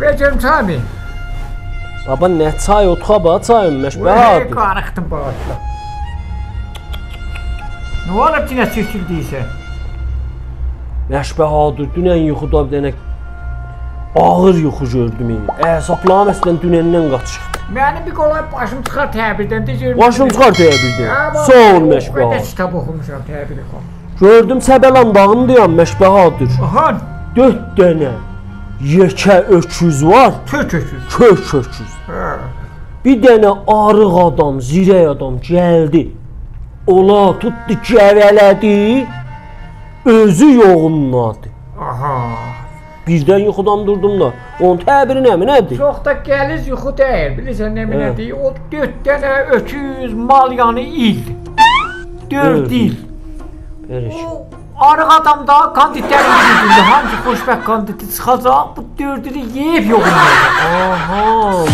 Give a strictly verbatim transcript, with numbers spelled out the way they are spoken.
وئر گؤروم چایمی؟ بابا، نه چای؟ اوتوخا باخ، چاییم، مش بهادر. قاریخدیم باخ. نه اولوب، یئنه چؤکول دئییرسن؟ مش بهادر، دونن یوخودا بیر دنه آغیر یوخو گؤردوم، ائ. اعصابلاریم اصلاً دونندن قاتیشیبدی. منیم بیر قولای باشیم چیخار تعبیردن، دئ گؤروم. باشیم چیخار تعبیردن. هه، باخ، ساغ اول، او مش قدر بهادر. کیتاب اوخوموشام تعبیر اوخوم. گؤردوم سبه‌لنداغیندایام، مش بهادر. آها. دؤرد دنه یئکه اؤکوز وار. کؤک اؤکوز. کؤک اؤکوز. هه. بیر دنه آریق آدام، زیرک آدام گلدی. اولا توتدو، گئوله‌دی. اؤزو یوغونلادی. آها. بیردن یوخودان دوردوم دا. اونون تعبیری نمنه‌دیر؟ چوخ دا غلیظ یوخو دئییل. بیلیرسن نمنه، هه، دئییر؟ او دؤرد دنه اؤکوز، مال، یعنی ایل. دؤرد ایل. دؤرد ایل. بئله کی. او آریق آدام دا کاندیدلرین بیریندی. هانسی خوشبخت کاندیدی چیخاجاق، بو دؤردونو یئییب یوغونلایاجاق. آها.